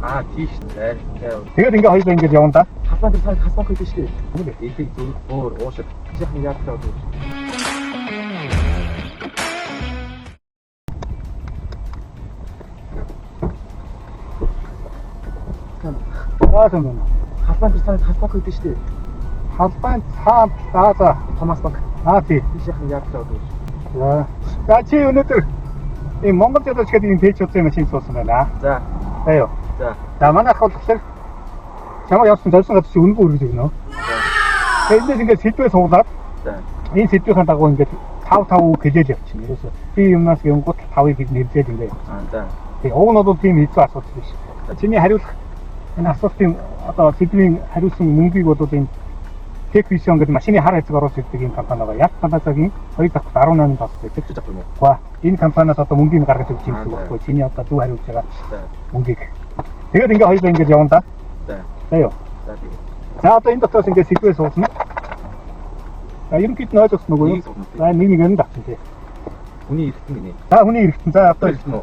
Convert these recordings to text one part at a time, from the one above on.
Аа тийш зайлтай. Тэгээд ингээ хоёулаа ингээд явна да. Халбан дээр цаана халбан гэдэг шүү дээ. Элэг зүрх бөөр уушиг. Жихний яадаг одоо. Аа тийм байна. Халбан дээр цаана халбан гэдэг шүү дээ. Халбан цаан за за. Томас банк. Аа тий. Тийш яхны яадаг одоо. За. За чи өнөөдөр ийм Монгол ядууч гэдэг ийм пэйж утсан машин суусан байна. За. За юу. За. За манайх болохоор чамаа явсан зорьсон газар чи үнэгүй үргэж өгнө. Тэгээд эндээс ингээд сэдвээ суулаад За. энэ сэдвийн дагуу ингээд 5 5 үг хэлээл явчихна. Ерөөсөө би юмнаас юмгууд 5-ыг нэрлээл ингээд явчихна. Аа за. Тэгээ уг нь бол тийм хэцүү асуудал биш. Чиний хариулах энэ асуултын одоо сэдвийн хариулсан мөнгийг бол энэ Tech Vision гэдэг машины хар хэсэг оруулж ирдэг ийм компани байгаа. Яг компанигийн 2 давхар 18 тос байдаг. Чи авах юм уу? Ба энэ компаниас одоо мөнгийг гаргаж өгч юм шиг байхгүй. Чиний одоо зөв хариулж байгаа За. мөнгийг. Тэгээд ингээ хоёулаа ингээд явна да. За. За юу. За тэгээ. За одоо энэ дотроос ингээд сэдвээ суулна. За ерөнхийд нь ойлгосон уу юу? Нэг суулна. За нэг нэг нь давсан тий. Хүний эргэтэн гинэ. За хүний эргэтэн. За одоо Эргэтэн үү?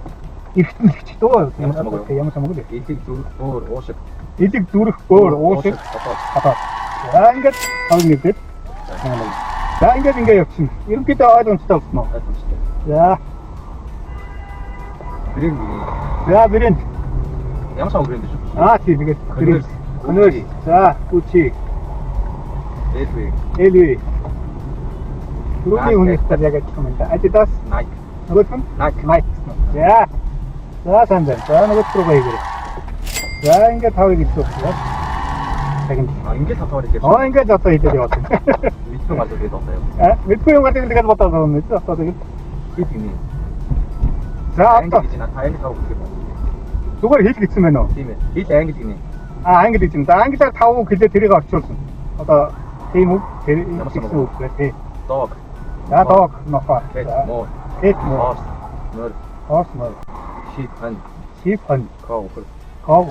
эргэтэн хэлчих дөө. Ямар ч хамаагүй. Ямар ч хамаагүй л. Элэг зүрх бөөр уушиг. Элэг зүрх бөөр уушиг Одоо. одоо. За ингээд тавыг нэвдээд. За ингээд ингээд явчихна. Ерөнхийдөө ойлгомжтой болсон уу? Ойлгомжтой. За. Брэнд гинэ. За брэнд. Ямар ч хамаагүй брэнд шүү. Аа тий тэгээд брэнд. Converse. За Gucci, LV, LV. Түрүүний хүний стал яг адилхан байна да. Adidas Nike, нөгөөх нь Nike. Nike гэсэн. За. За сайн байна. За нөгөөд рүүгээ хийгээрэй. За ингээд тавыг хэлсэн байна. Цагийн. А ингээд тавтавар хэлээ. Аа ингээд одоо хэлээд яваад байна. Мэдгүй газар гээд одоо яа. Аа мэдгүй юм гадаг тэгээд бодоод байна. Мэдээ одоо тэгээд. Хит гинэ. За Англи одоо гэж байна. Та англи тав гэх юм. зүгээр хэл гэсэн байна уу? Тийм ээ. Хэл англи гинэ. Аа англи гэж юм. За англиар таван үг хэлээ тэрийг орчуулсан. Одоо тийм үг тэр Ямар ч гэсэн хамаагүй. үг гэх тий. Dog, За dog нохоо. cat, муу, Cat муу. horse, морь, Horse муу. sheep, хан, Sheep хон. cow, үхэр. Cow.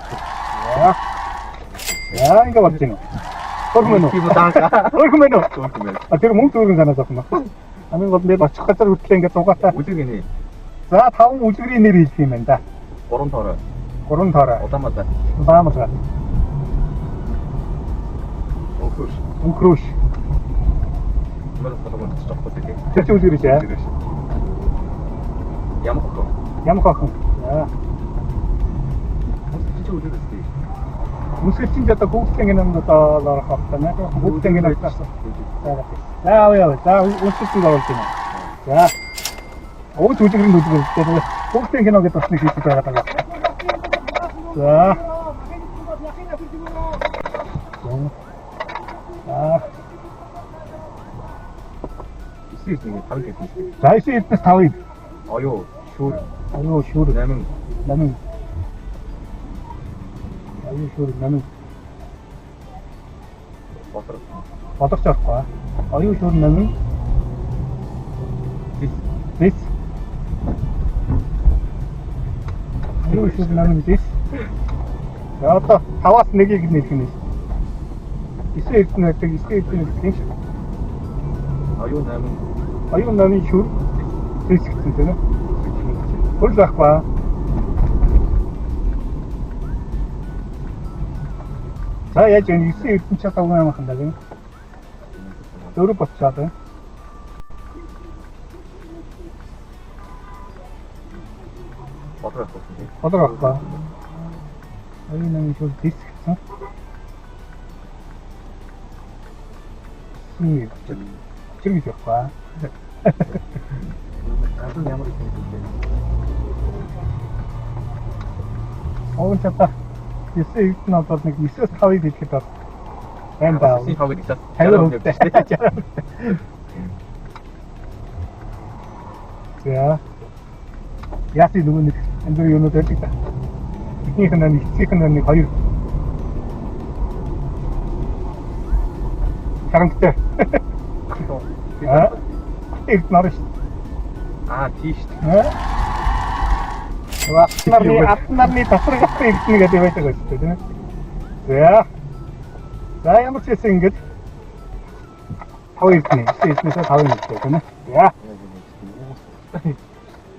За. За ингэ болж байна. Төрхөн мэн үү? Тийм үү даанга. Төрхөн мэн үү? Төрхөн мэн. А тэр мөнгө төрхөн санаа зовхон байна. Хамгийн гол нь би очих газар хүртлээ ингэ дугаатай. Үлгэр гинэ. За таван үлгэрийн нэр хэлэх юм байна да. Гурван тоорой. Гурван тоорой. Улаанбаатар. Улаанбаатар. Өнхөр. Өнхрөөш. Мөр болгон татчих жоохгүй тийм. Тэр чинь үлгэр гэж аа. Ямар хөх. Ямар хохин. За. Чи үлгэр үстэй. Үнсгэл чинь одоо Google-ийн кинонд одоо л орох хэрэгтэй нэ. Google-ийн кинонд орсон. За за. За яа яа. За үнсгэл чинь оруулж байна. За. Ууч үлгэрийн үлгэр. Тэгээд Google-ийн кино гэдэг бас нэг хийж байгаа даа. За. За. 9 нэг 5 гэсэн. За 9 эрдэнэс 5-ыг. Оюу, шүр, Аюу шүр 8, намын. Аюу шүр намын. болор, Бодогч орохгүй. Аюу шүр намын. дис, Дис. Аюу шүр намын дис. За одоо 5-аас 1-ийг нэлэх нь. 9 эрдэнэ байдаг, 9 эрдэнэ гэдэг юм шиг. оюу 8, Аюу намын шүр дис гэсэн тийм үү? Хөрл байхгүй. За яаж вэ? 9 эрдэнэ ч одоо юм хандаа гин. Дөрөв болчиход байна. болор болсон тийм. Болор байхгүй. Аюу намын шүр дис гэсэн. Чир гэж байхгүй. Галан ямар их юм бэ? Овон чата 9 эрдэнэ бол нэг 9-өөс 5-ыг хэлэхэд бол сайн баа. 9 5 гэдэг 50%. За. Яасан нөгөө нэг янз бүрийн юмнууд байдаг та. Эхнийх нь нэг, эцгийнх нь нэг хоёр. Харамтай. Аа. Эрдэнэ орно шүү. Аа, тийш дээ. Аа. Ат нарны ат нарны тасрагтай эрдэнэ гэдэг байдаг байж тээ тийм ээ. За. За ямар ч байсан ингэж 5 эрдэнэ, 9 эрдэнээсээ 5 эрдэнэ тийм ээ. За.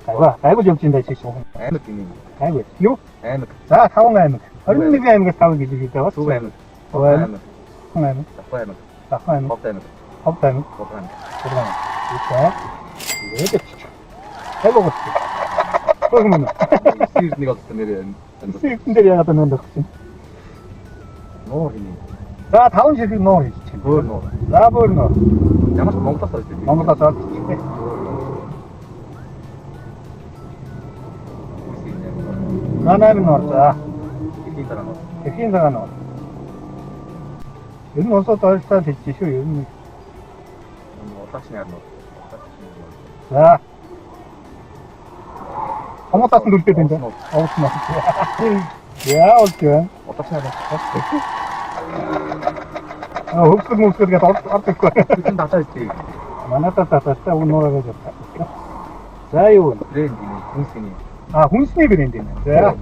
Гайгүй, гайгүй явж энэ дайчих шүүхэн. Аймаг гинэ. Гайгүй. Юу? Аймаг. За 5 аймаг. 21 аймагаас 5 гэж хэлээ байгаа. Төв аймаг. Төв аймаг. Хон аймаг, Давхар аймаг. Давхан аймаг, Ховд аймаг. Ховд аймаг, Булган аймаг. Булган аймаг. За. Тэгээд очиж. Айгуу гоц. Хөөх мөн. 9 нэг олсон нэр энэ. Сэрдэн дээр яагаад өнөнд өгсөн. Нуур хинэ. За 5 ширхэг нуур хийж чинь. Бөөр нуур. За бөөр нуур. Ямар ч Монголоос олж идэв. Монголоос олж идэв. За 8 нуур. За Тэрхийн дараа нуур. тэрхийн цагаан нуур. Ер нь улсууд ойролцоогоор хэлж шүү. Ер нь Улаачны яар нуур. Улаачны нуур. За. Томоотаас нь үлдээд байна. Нуур. Овс нуур. Яа болж байна. Улаачны яар нуур. Аа хөвсгөл мөсгөл гэдээ орд орд ихгүй. Бүтэн татаа идэв. Манайдаа татаастай уг нуураа гэж бодсон. За юу вэ? Брэнд гинэ. Хүнс гинэ. А хүнсний брэнд юм. За.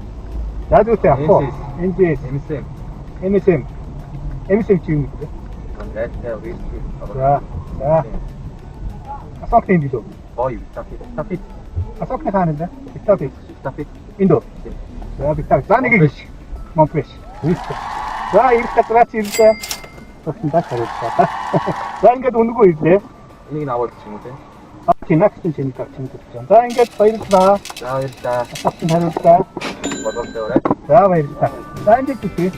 За зүйтэй авах уу? NGS, MSM. MSM. MSM чи юм гэдэг. Райтай вирс. За. За. Асаакны энд үү? Бой тафи. Тафи. Асаакны хаана вэ? Битафи. Тафи. Энд үү? За битафи. За нэг их. Монфреш. За ирэх газраас ирлээ. Тогтсон хариуллаа. За ингээд үнэгүй ирлээ. Энийг нь аваад ч юм уу те. А чинагч чинь тавчин гэж. За ингээд баярлалаа. За баярлалаа. Асаакны хариуллаа. Бодлоо яваарай. За баярлалаа. За ингээд үгүй.